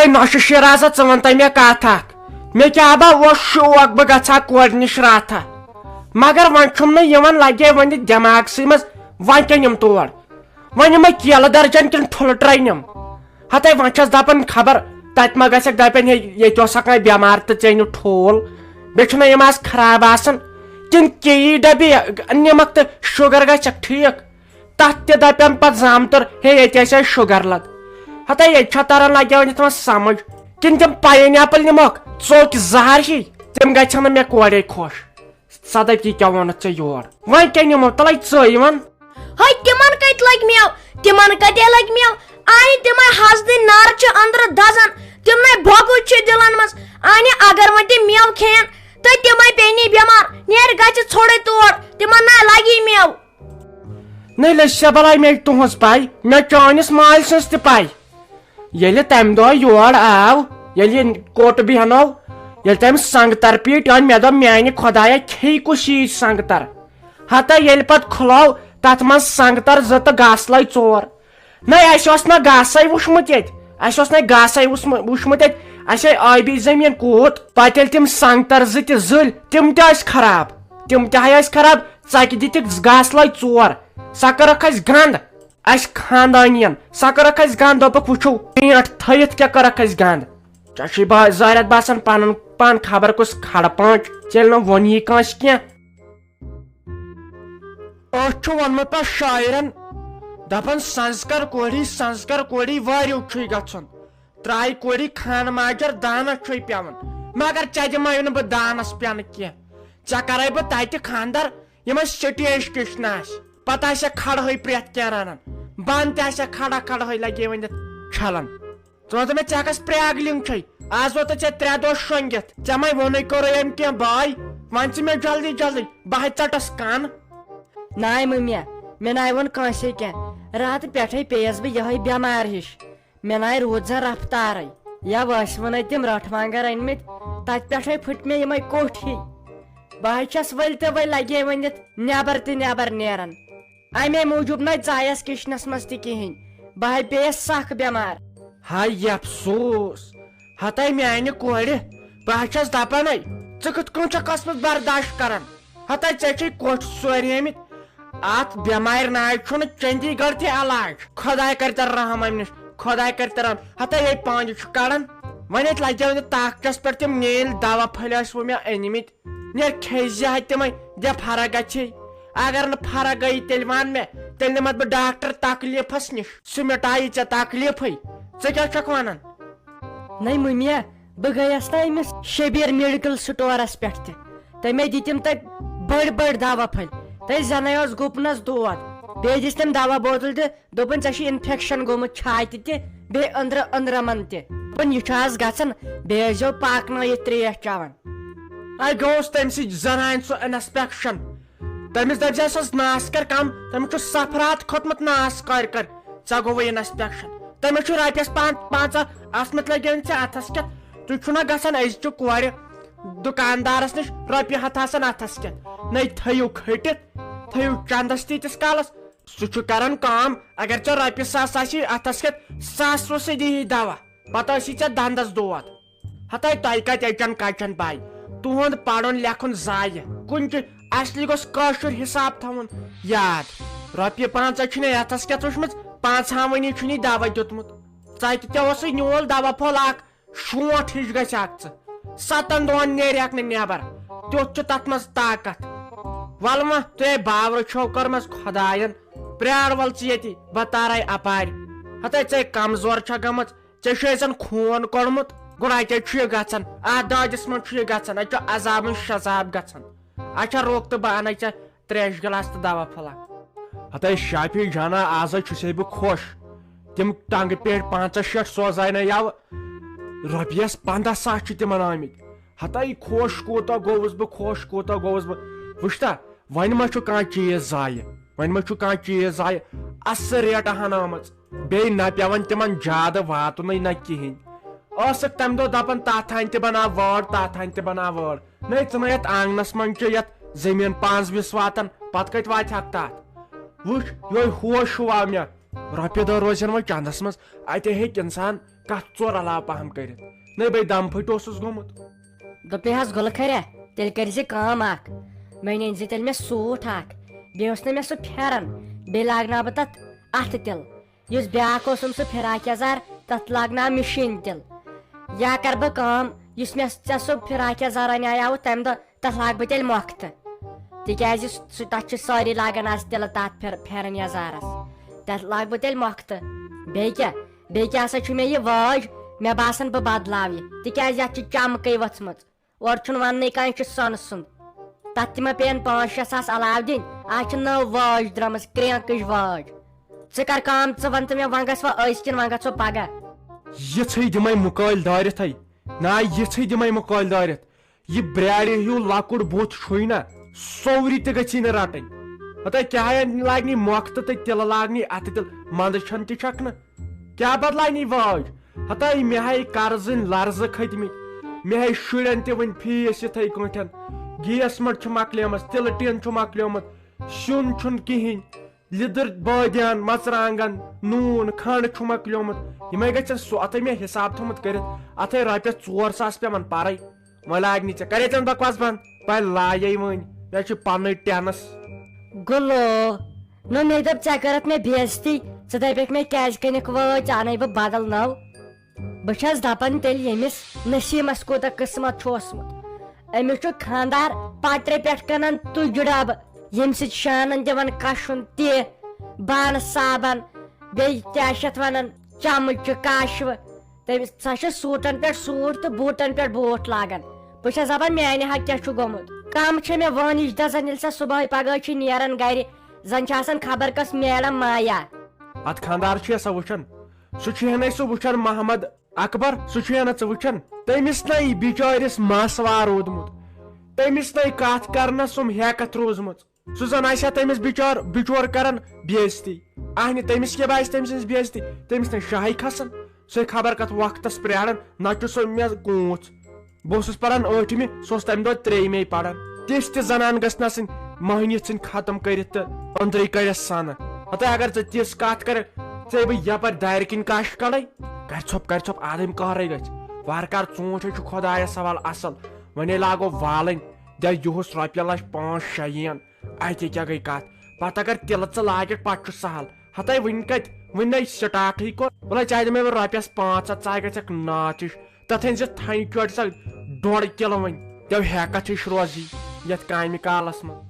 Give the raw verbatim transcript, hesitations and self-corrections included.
نوشہِ شیرازا، ژٕ وَن تہٕ مےٚ کَتھ اَکھ۔ مےٚ کیٛاہ با اوس شوق بہٕ گژھٕ ہا کورِ نِش راتھا، مگر وۄنۍ چھُم نہٕ یِوان، لگے وۄنۍ دٮ۪ماغسٕے منٛز، وۄنۍ کیٛاہ نِم تور؟ وۄنۍ یِمے کیلہٕ درجن کِنہٕ ٹھُلہٕ ٹرٛے نِم؟ ہتے وۄنۍ چھَس دَپان خبر تَتہِ ما گژھکھ، دَپن ہے ییٚتہِ اوس ہا کانٛہہ بٮ۪مار تہٕ ژےٚ نیوٗ ٹھوٗل، بیٚیہِ چھُنہ یِم آز خراب آسان، کِنہٕ کے ای ڈبی نِمَکھ تہٕ شُگر گژھکھ ٹھیٖک۔ تَتھ تہِ دَپن پَتہٕ زامتُر، ہے ییٚتہِ آسہِ ہا شُگر لد۔ ہتے ییٚتہِ چھا تران لگے وۄنۍ یَتھ منٛز سمجھ، کِنہٕ تِم پاین ایپل نِمَکھ، ژوٚک زہر ہی، تِم گژھن نہٕ مےٚ کورے خۄش۔ سدف، یہِ کیٛاہ ووٚنُتھ ژےٚ یور؟ وۄنۍ کیٛاہ نِمو؟ تَلَے ژٕے وَن۔ ہے، تِمن کتہِ لگہِ میو؟ تِمن کتے لگہِ میو؟ آنہِ تِمے حسدٕنۍ نار چھِ أنٛدرٕ دزان، تِمنے بۄگُل چھِ دِلن منٛز۔ آنہِ اگر وۄنۍ تِم میو کھیٚین تہٕ تِمے پیٚنی بٮ۪مار۔ نیرِ گژھِ ژھوٚرُے تور، تِمن نہ لگی میو۔ نٔے لٔج سا بلاے مےٚ تُہٕنٛز پَے، مےٚ چٲنِس مالۍ سٕنٛز تہِ پَے۔ ییٚلہِ تَمہِ دۄہ یور آو، ییٚلہِ یہِ کوٚٹ بیٚہنو، ییٚلہِ تَمہِ سنٛگتر پیٖٹۍ أنۍ، مےٚ دوٚپ، "میٛانہِ خۄدایا، کھیٚیہِ کُس ییٖژ سنٛگتر؟" ہتا ییٚلہِ پتہٕ کھُلو، تَتھ منٛز سنٛگتر زٕ تہٕ گاسہٕ لَے ژور۔ نَے، اَسہِ اوس نہ گاسَے وُچھمُت ییٚتہِ، اَسہِ اوس نہ گاسَے وُچھمُ-، وُچھمُت ییٚتہِ، اَسہِ ہے ٲبی زٔمیٖن کوٗت۔ پتہٕ ییٚلہِ تِم سنٛگتر زٕ تہِ زٔلۍ، تِم تہِ ٲسۍ خراب، تِم تہِ ہے ٲسۍ خراب، ژَکہِ دِتِکھ گاسہٕ لَے ژور، سۄ کٔرٕکھ اَسہِ گنٛد۔ اَسہِ خاندانین، سۄ کٔرٕکھ اَسہِ گنٛد، دوٚپُکھ، "وٕچھِو، پینٛٹ تھٲیِتھ کیٛاہ کٔرٕکھ اَسہِ گنٛد؟" ژےٚ چھُے با-، زارٮ۪تھ باسان پنُن پان خبر کُس کھڑٕ پانٛچ، ژےٚ ییٚلہِ نہٕ ووٚنی کٲنٛسہِ کینٛہہ۔ أتھۍ چھُ ووٚنمُت پتہٕ شاعرن، دپان، "سنٛزکر کوڑی، سنٛزکر کوڑی، واریُو چھُے گژھُن۔ ترٛایہِ کوڑی خانہٕ ماجر، دانس چھُے پٮ۪وُن۔ مگر ژےٚ دِمے نہٕ بہٕ دانس پٮ۪نہٕ کینٛہہ۔ ژےٚ کرے بہٕ تتہِ خانٛدر، یِمن سٹیج کِچنہٕ آسہِ۔ پتہٕ آسہِ کھڑہٕے پرٛٮ۪تھ کینٛہہ رنان۔ بانہٕ تہِ آسہِ کھڑا کھڑہٕے لگے ؤنِتھ چھلان۔ ژٕ وَن تہٕ مےٚ، ژےٚ کۄس پرٛاگلِنٛگ چھے؟ آز ووتُے ژےٚ ترٛےٚ دۄہ شۄنٛگِتھ۔ ژےٚ مَے ووٚنُے کوٚرُے أمۍ کینٛہہ بَے؟ وَن ژٕ مےٚ جلدی جلدی، بہٕ ہَے ژَٹَس کَن۔" ناے مٔمیا، مےٚ ناے ووٚن کٲنٛسے کینٛہہ۔ راتہٕ پٮ۪ٹھَے پیٚیَس بہٕ یِہوٚے بٮ۪مار ہِش۔ مےٚ ناے روٗد زَن رفتارَے۔ یا وٲسۍ ووٚنَے تِم رَٹھ وانٛگَر أنۍمٕتۍ، تَتہِ پٮ۪ٹھَے پھٕٹۍ مےٚ یِمَے کوٚٹھۍ ہِوۍ۔ بہٕ ہَے چھَس ؤلۍ تہٕ ؤلۍ لَگے ؤنِتھ نٮ۪بَر تہٕ نٮ۪بَر نیران۔ امے موٗجوٗب نہ ژایس کچنس منٛز تہِ کِہینۍ۔ بہٕ ہے پیٚیس سخ بٮ۪مار۔ ہاے افسوس، ہتے میانہِ کورِ، بہٕ ہا چھَس دپانے، ژٕ کِتھ کٔنۍ چھَکھ ٲسمٕژ برداش کران؟ ہتے ژےٚ چھے کوٹھۍ سوریمٕتۍ۔ اتھ بٮ۪مارِ ناے چھُنہٕ چندی گڑھ تہِ علاج۔ خداے کرِ تیٚلہِ رحم امہِ نِش، خداے کرِ تیٚلہِ رحم۔ ہتے یے پانجہِ چھُ کڑان۔ وۄنۍ اتہِ لگیو نہٕ طاقتس پٮ۪ٹھ تِم نیٖلۍ دوا پھٔلۍ ٲسۍ وۄنۍ مےٚ أنۍمٕتۍ۔ نیر کھیٚیہِ زِ ہا تِمے، دِ فرق گژھِ۔ اگر نہٕ فرق گٔیی، تیٚلہِ وَن مےٚ، تیٚلہِ نِمَتھ بہٕ ڈاکٹر تکلیٖفَس نِش۔ سُہ مِٹایہِ ژےٚ تکلیٖفٕے۔ ژٕ کیٛاہ چھَکھ وَنان؟ نَے مُمیا، بہٕ گٔیَس نا أمِس شبیر میڈیکل سٹورَس پٮ۪ٹھ تہِ۔ تٔمۍ دِتِم تَتہِ بٔڑۍ بٔڑۍ دوا پھٔلۍ۔ تَتہِ زَنَے اوس گُپنَس دود۔ بیٚیہِ دِژ تٔمۍ دوا بوتل تہِ۔ دوٚپُن، "ژےٚ چھُے انفیکشن گوٚمُت چھاتہِ تہِ، بیٚیہِ أنٛدرٕ أنٛدرمن تہِ۔" دوٚپُن، "یہِ چھُ آز گژھان، بیٚیہِ ٲسۍزیو پاکنٲیِتھ ترٛیش چٮ۪وان۔" اَے گوٚوُس تٔمۍ سۭتۍ زنانہِ سُہ انسپیکشن۔ تٔمِس دٔپۍ زِ، "سۄ ٲس ناس کر کم، تٔمِس چھُ سفرات کھوٚتمُت ناس کر کر، ژےٚ گوٚوُے انسپیکشن۔" تٔمِس چھُ رۄپیس پانٛژھ، پانٛژھ ہتھ، اتھ منٛز لگیوٕے نہٕ ژےٚ اتھس کٮ۪تھ۔ تُہۍ چھُو نا گژھان أزچہِ کورِ دُکاندارس نِش، رۄپیہِ ہتھ آسان اتھس کٮ۪تھ، نَے تھٲیِو کھٔٹِتھ، تھٲیِو چندس تیٖتِس کالس۔ سُہ چھُ کران کٲم، اگر ژےٚ رۄپیہِ ساس آسی اتھس کٮ۪تھ، ساسو سۭتۍ دِیی دوا، پتہٕ آسی ژےٚ دندس دود۔ ہتے تۄہہِ کتہِ اچن کچن پاے؟ تُہُنٛد پرُن لیکھُن ضایع۔ کُنہِ تہِ اصلی گوٚژھ کٲشُر حساب تھاوُن یاد۔ رۄپیہِ پانٛژھ چھُنہٕ اتھس کٮ۪تھ وٕچھمٕژ، پانٛژھ ہاوٕنی چھُنہٕ دوا دیُتمُت۔ ژتہِ تہِ اوسُے نیول دوا پھوٚل اکھ، شونٛٹھ ہِش گژھِ اکھ ژٕ۔ ستن دۄہن نیرِ ہکھ نہٕ نٮ۪بر، تیُتھ چھُ تتھ منٛز طاقت۔ ولہٕ وۄنۍ تُہۍ باورٕ چھو کٔرمٕژ خۄداین، پرٛار ول ژٕ ییٚتی، بہٕ تارے اپارِ۔ ہتے ژے کمزور چھےٚ گٔمٕژ، ژےٚ چھُے زن خوٗن کوٚڑمُت، گوٚو اتے چھُ یہِ گژھان، اتھ دٲدِس منٛز چھُ یہِ گژھان، اتہِ چھُ عذابٕے شذاب گژھان۔ اچھا رُک تہٕ بہٕ انَے ژےٚ تریش گلاس تہٕ دوا پھوٚلہ۔ ہتے شافی جانا، آز ہے چھُسے بہٕ خۄش۔ تِم ٹنگہٕ پیٹہِ پانٛژہ شیٹھ سوزاے نہ یَوٕ، رۄپیس پنٛداہ ساس چھِ تِمن آمٕتۍ۔ ہتے خۄش کوٗتاہ گوٚوُس بہٕ، خۄش کوٗتاہ گوٚوُس بہٕ۔ وٕچھتا، وۄنۍ ما چھُ کانٛہہ چیٖز ضایع؟ وۄنۍ ما چھُ کانٛہہ چیٖز ضایع؟ اصل ریٹہ ہن آمٕژ۔ بیٚیہِ نہ پٮ۪وان تِمن زیادٕ واتُنٕے نہ کِہینۍ۔ ٲسٕکھ تمہِ دۄہ دپان، "تتھ ہن تہِ بناو وٲر، تتھ ہن تہِ بناو وٲر۔" نَے، ژٕ نَے یَتھ آنٛگنَس منٛز چھِ یَتھ زٔمیٖن پانٛژھ وِس واتان، پَتہٕ کَتہِ واتہِ ہا تَتھ؟ وٕچھ، یِہوٚے ہوش ہیوٗ آو مےٚ۔ رۄپیہِ دَہ روزن وۄنۍ چَندَس منٛز، اَتہِ ہیٚکہِ اِنسان کتھ ژور علاوٕ پہم کٔرِتھ۔ نٔے بے دم پھٔٹۍ اوسُس گوٚمُت۔ دوٚپُے حظ گُلہٕ کھریا، تیٚلہِ کٔرۍ زِ کٲم اکھ، وۄنۍ أنۍ زِ تیٚلہِ مےٚ سوٗٹ اکھ، بیٚیہِ اوس نہٕ مےٚ سُہ پھٮ۪رن، بیٚیہِ لاگناو بہٕ تتھ اتھٕ تِلہٕ۔ یُس بیٛاکھ اوسُم سُہ فراک یزار، تتھ لاگناو مِشیٖن تِلہٕ۔ یا کرٕ بہٕ کٲم، یُس مےٚ ژےٚ سُہ فراک یزار انیاوُتھ تمہِ دۄہ، تتھ لاگہٕ بہٕ تیٚلہِ مۄختہٕ۔ تِکیازِ سُہ، تتھ چھِ سٲری لاگان از تِلہٕ تتھ پھر-، پھٮ۪رن یزارس۔ تتھ لاگہٕ بہٕ تیٚلہِ مۄختہٕ۔ بیٚیہِ کیٛاہ؟ بیٚیہِ کیٛاہ سا چھُ مےٚ یہِ وٲج؟ مےٚ باسان بہٕ بدلاو یہِ، تِکیازِ یتھ چھِ چمکٕے ؤژھمٕژ۔ اورٕ چھُنہٕ وننٕے کانٛہہ، یہِ چھُ سۄنہٕ سُنٛد۔ تتھ تہِ ما پیٚین پانٛژھ شےٚ ساس علاوٕ دِنۍ؟ از چھِ نٔو وٲج درٛامٕژ، کرٛینٛکٕچ وٲج۔ ژٕ کر کٲم، ژٕ ون تہٕ مےٚ، وۄنۍ گژھِ وۄنۍ أزۍ کِنہٕ وۄنۍ گژھو پگاہ؟ یِژھٕے دِمے مُکٲلۍ دٲرِتھے۔ نہ، یِژھٕے دِمے مُکٲلۍ دٲرِتھ۔ یہِ برٛارِ ہیوٗ لۄکُٹ بُتھ چھُے نہ، سورُے تہِ گژھی نہٕ رٹٕنۍ۔ ہتا کیٛاہ لاگنی مۄختہٕ تہٕ تِلہٕ لاگنی اتھٕ تِلہٕ، منٛدٕ چھَن تہِ چھکھ نہٕ۔ کیٛاہ بدلاونی وٲج؟ ہتا مےٚ ہاے قرضٕنۍ لرزٕ کھٔتمٕتۍ، مےٚ ہاے شُرٮ۪ن تہِ وٕنہِ فیٖس یِتھَے کٲٹھۍ۔ گیس مٔٹ چھُ مۄکلیمٕژ، تِلہٕ ٹیٖن چھُ مۄکلیومُت، سیُن چھُنہٕ کِہیٖنۍ، لیٚدٕر، بٲدیان، مرژٕوانٛگن، نوٗن، کھنٛڈ چھُ مۄکلیومُت۔ یِمَے گژھن سُہ، اَتھَے مےٚ حساب تھوٚمُت کٔرِتھ، اَتھَے رۄپیَس ژور ساس پٮ۪وان پَرَے۔ وۄنۍ لاگنی ژےٚ، کَرے ژےٚ بکواس بنٛد؟ وۄنۍ لایے وۄنۍ، مےٚ چھُ پنٕے ٹینس۔ گُلو، نو مےٚ دوٚپ ژےٚ کٔرٕتھ مےٚ بے عزتی، ژٕ دَپکھ مےٚ کیٛازِ کٕنکھ وٲج، ژٕ اَنَے بہٕ بدل نٔو۔ بہٕ چھَس دَپان تیٚلہِ ییٚمِس نسیٖمَس کوٗتاہ قٕسمت چھُ اوسمُت، أمِس چھُ خانٛدار پترِ پٮ۪ٹھ کٕنان تُجہِ ڈَبہٕ، ییٚمہِ سۭتۍ شانَن دِوان کَشُن تہِ، بانہٕ صابن، بیٚیہِ کیٛاہ چھِ اَتھ وَنان، چمچہٕ کاشوٕ۔ تٔمِس، سۄ چھِ سوٗٹن پٮ۪ٹھ سوٗٹ تہٕ بوٗٹن پٮ۪ٹھ بوٗٹ لاگان۔ بہٕ چھَس دَپان، میٛانہِ حق کیٛاہ چھُ گوٚمُت؟ کم چھِ مےٚ وٲنِج دَزان، ییٚلہِ سۄ صُبحٲے پگہٲے چھِ نیران گرِ، زن چھِ آسان خبر کۄس میڈم مایا۔ اتھ خانٛدار چھُ سا وٕچھان، سُہ چھُ ہنَے سُہ وٕچھان محمد اکبر، سُہ چھُ ہنا ژٕ وٕچھان؟ تٔمِس نے بِچٲرِس مس وار روٗدمُت، تٔمِس نے کتھ کرنس سُم ہیکتھ روٗزمٕژ۔ سُہ زن آسہِ ہا تٔمِس بِچار، بِچور کران بے عزتی۔ اہنہِ، تٔمِس کیٛاہ باسہِ تٔمۍ سٕنٛز بے عزتی؟ تٔمِس نہٕ شاہٕے کھسان۔ سُہ خبر کتھ وقتس پرٛاران، نتہٕ چھُ سُہ مےٚ کوٗنٛژھ۔ بہٕ اوسُس پران ٲٹھمہِ، سُہ اوس تمہِ دۄہ ترٛیٚیِمے پران۔ تِژھ تہِ زنان گٔژھ نہٕ آسٕنۍ مٔہنِو ژھٕنۍ ختم کٔرِتھ تہٕ أنٛدرٕے کٔڑِتھ سنہٕ۔ ہتہٕ اگر ژٕ تِژھ کتھ کرکھ، ژےٚ بہٕ یپٲرۍ دارِ کِنۍ کش کڑے۔ کرِ ژھۄپ، کرِ ژھۄپ، آدم کارے گژھِ۔ وارٕ کار، ژوٗنٛٹھۍ ہے چھُ خۄدایس حوالہٕ اصل۔ وۄنۍ ہے لاگو والٕنۍ، دِ یُہُس رۄپیہِ لچھ پانٛژھ شےٚ یِن۔ اتہِ کیٛاہ گٔے کتھ؟ پتہٕ اگر تِلہٕ ژٕ لاگکھ، پتہٕ چھُ سہل۔ ہتے وُنہِ کتہِ؟ وُنہِ نے سٹارٹٕے کوٚر۔ وَلے ژےٚ دِمے بہٕ رۄپیس پانٛژھ ہتھ، ژٕ ہا گژھکھ ناتِش۔ تتھ أنۍ زِ تھنہِ چۄٹہِ سا ڈۄڈ کِلہٕ وۄنۍ۔ تیو ہٮ۪کتھ ہِش روزی یتھ کامہِ کالس منٛز۔